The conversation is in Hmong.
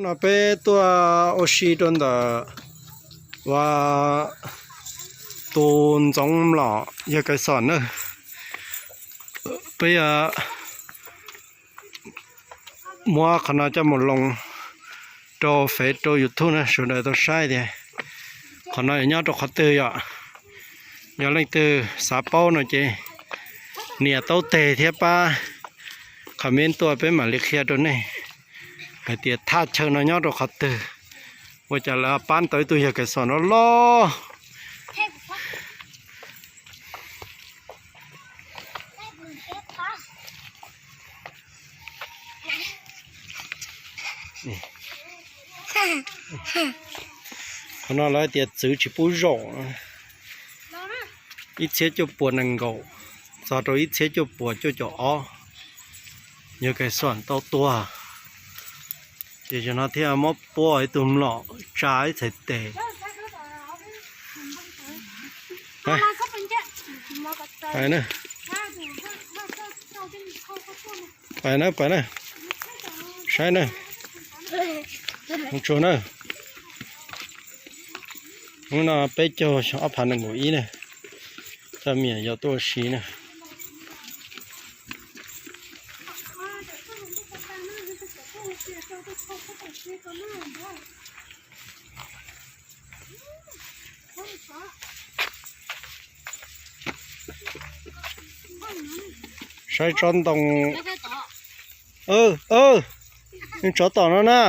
No peb tuaj ua si rau ntawm ua tus ntxoov mlom yawg Kais Xom na. Peb muab qhov no coj mus loo rau Fev rau YouTube na, sawv daws tau saib tias qhov no yog nyob rau qhov twg yom. Yog leej twg xav paub no ces nias taub teg thiab pab comment tuaj peb mam li qhia rau nej hais tias thaj chaw no nyob rau qhov twg. Ua cas lawv pab tau ib tug yawg Kais Xom no loj. Qhov no lawv tias txwv tsis pub zaum. Ib txhiab cuaj puas nees nkaum txog rau ib txhiab cuaj puas cuaj caum ob, yawg Kais Xom tau tuag. Ces zaum no thiaj muab puab ib tug mlom tsa ib txhais tes. Pais na, pais na, pais na, saib na, mus tsuag na. Hnub no peb caug xyoo ob phav nees nkaum ib na, coj me nyuam yaus tuaj ua si na. Saib tsob ntoo. Tsov tom no na.